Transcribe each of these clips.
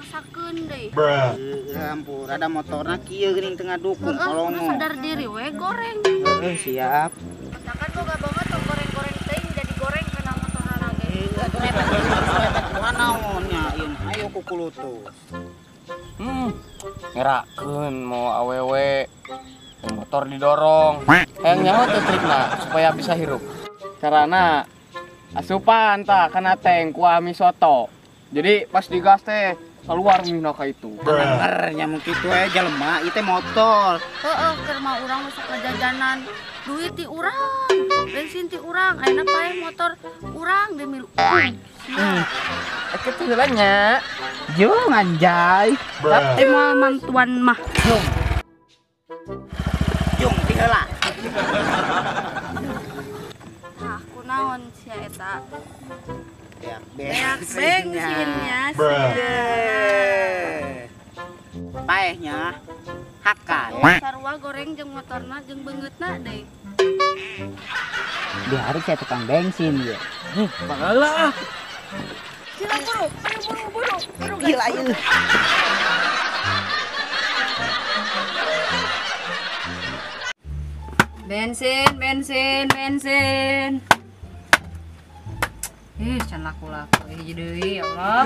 Dipaksakeun deui. Heeh, ampun, ada motorna kieu geuning tengah dukung kolongo. Sadar diri we goreng. Heeh, siap. Masakan boga banget tong goreng-goreng teuing jadi goreng kana motorna ge. Heeh, repet naon nya ieu. Ayo kukulutus. Ngerakeun mau awewe motor didorong. Hayang nyaho teh trikna supaya bisa hirup. Carana asupan tah kana tank ku ami soto. Jadi pas digas teh keluar mihna ka itu. Bener nya mun kitu we jelema ieu teh motor. Heeh, keur mah urang sok jajanan. Duit ti urang, bensin ti urang, ayeuna paeh motor urang demi Kitu heula nya. Jung anjay. Tapi moal mantuan mah. Jung. Jung ti heula. Tah kunaon sia eta? Beak bensinnya. Paehnya hakan. Sarua goreng jeung motorna jeung beungeutna deui. Di hari saya tukang bensin ya. Baheula. Sila buru, ayo buru, buru. Gila ieu. Bensin, bensin, bensin. Ih, can laku-laku hiji deui ya Allah.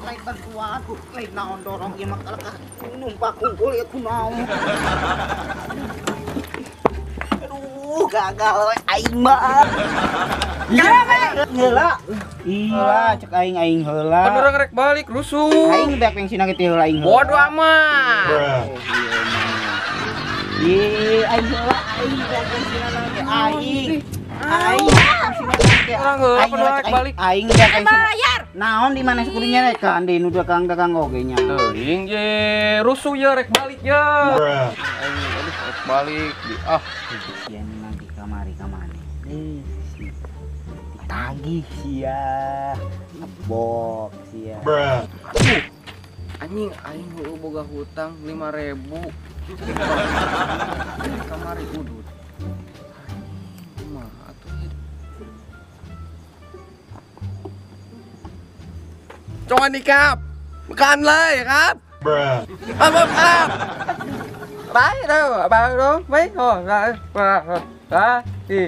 Lain bantuan, lain naon dorong ieu mah kalekah numpak kungkul ieu kunaon. Aduh, gagal we aing mah. Heula. Iya, cek aing aing heula. Kan urang rek balik rusuh. Aing beak bensin kitu heula aing. Bodo amat. Ih, aing heula aing beak bensin ge aing. Aing balik. Aing beak bensin. Bayar. Naon di mana sekudunya rek kan di nu dagang-dagang oge nya. Teuing ye, rusuh ye rek balik ye. Aing aduh rek balik di ah. Sia nanti kamari kamane. Ditagih sia. Ngebok sia. Anjing aing heueuh boga hutang 5.000. Kamari udut. Mah atuh. จงอันนี้ครับกันเลยครับเอาไปเร็วไปเร็วไปโอ้ไปไปไปอี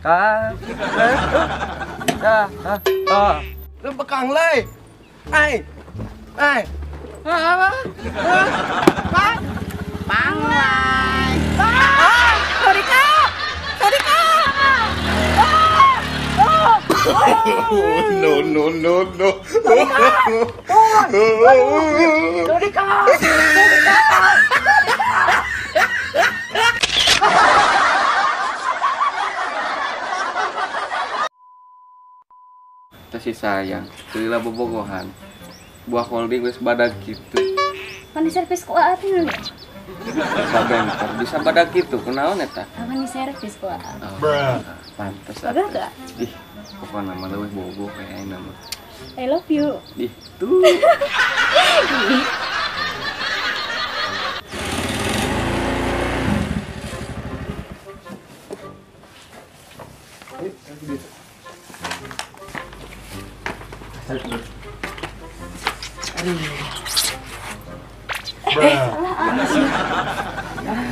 ไปเร็วเริ่มประกังเลยไอ้ไอ้ ปังเลย สวัสดีครับสวัสดีครับ No no no no. สวัสดีครับ Teh si sayang, heula bobogohan. Buah holding geus badag kitu. Pan di servis ku Aa teh naon? Sabentar bisa badag kitu, kunaon eta? Apa di servis ku Aa? Pantes atuh. Ih, pokokna mah leuwih bogo kayak aing mah. I love you. Ih, tuh.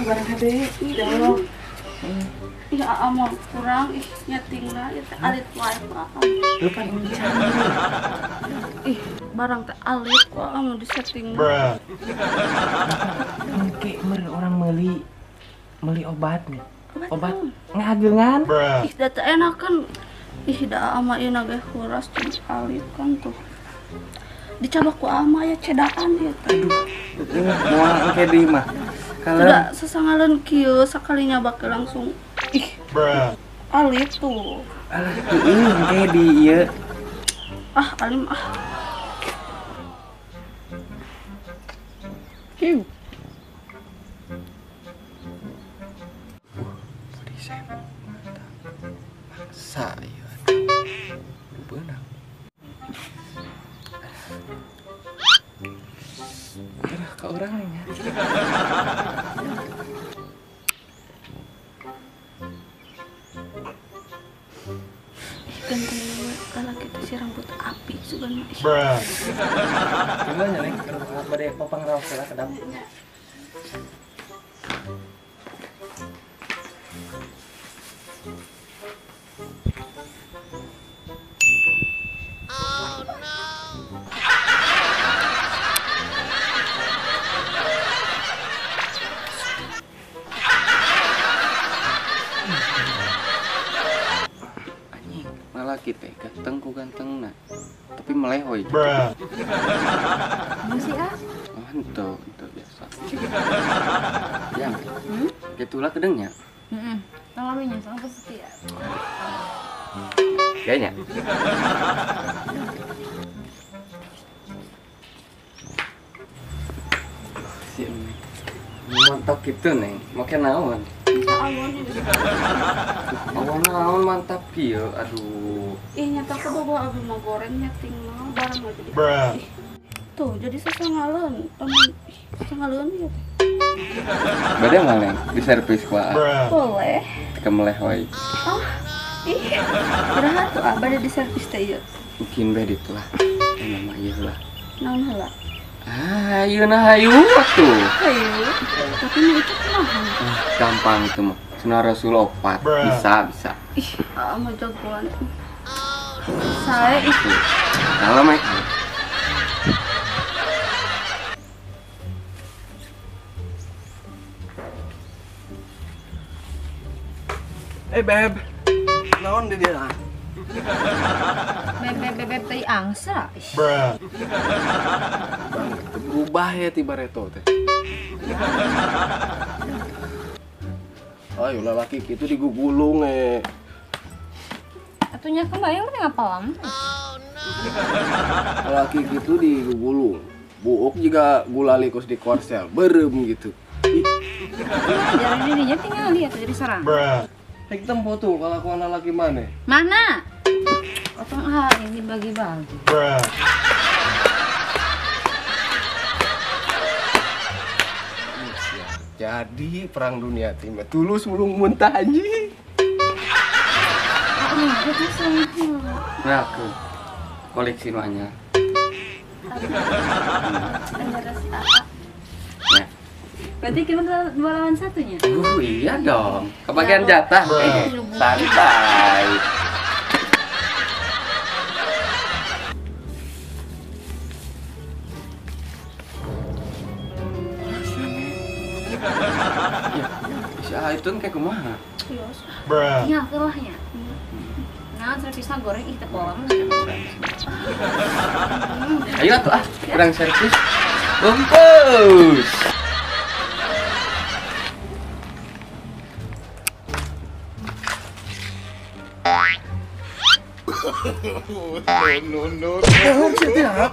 Barang hade ih. Ih, aa mau kurang ih nyeting lah ieu teh alit wae ku aa. Lu pan encan. Ih, barang teh alit ku aa mau disetting. Engke meureun orang meuli meuli obatnya. Obat ngageungan. Ih, da teh enakeun. Ih, da aa mah ieu ge huras jeung alit kan tuh. Dicabak ku aa mah aya cedaan ieu teh. Aduh, moal engke deui mah. Tidak sesangaleun kieu sakali nyabak langsung ih. Alit tuh. Alah, heueuh engke di ieu. Ah, alim ah. Kieu. Body maksa ieu. Beunang. Aduh, ke orang nya. Ganteng we kalau kita Bruh. Gimana neng? Bade papangraos lah kedap. Oh no. Anjing, lalaki teh ganteng ku gantengna. Tapi melehoy. Masih ah? Oh, ento biasa. Yang, gitulah kedengnya. Heeh. Ngalaminya sama setia. Kayaknya. Si mantap gitu neng, make naon? Awan naon mantap kieu, aduh. Ih nyata aku bawa abi mau gorengnya tinggal barang aja. Tuh jadi sasangaleun, temen sasangaleun ya teh. Bade mah neng di servis ku Aa. Boleh. Teu melehoi. Ah, ih. Kumaha tuh ah bade di servis teh ieu? Mungkin bade itu lah. Emang mah ieu lah. Naon heula? Ah, ieu nah hayu atuh. Hayu. Tapi mah itu kumaha? Ah, gampang itu mah. Sunah Rasul opat. Bisa, bisa. Ih, aa mah jagoan. Sae ih. Kalem eh. Eh beb, naon di dia? Beb beb beb teh angsa. Bruh. Bang, berubah ya tiba reto teh. Ayo laki gitu digugulung eh. Atunya kebayang teh ngapalam. Oh no. Laki gitu digugulung. Buuk juga gulali kos di korsel, berem gitu. Ih. Jadi dirinya tinggal lihat jadi sorang. Bruh. Hek tempo tuh kalau aku anak laki mana? Mana? Otong ah ini bagi-bagi. Bruh. Jadi perang dunia tim tulus mulung muntah anjing. Nah, aku koleksi nu anyar. Ya. Berarti kita 2 lawan 1 nya? Iya dong. Kebagian jatah. Santai. Ya, si Aitun kayak kumaha? Bruh. Iya, kelahnya. Nah, servisnya goreng ih teh kolam. Ayo atuh ah, kurang servis. Bungkus. No, no, no. No.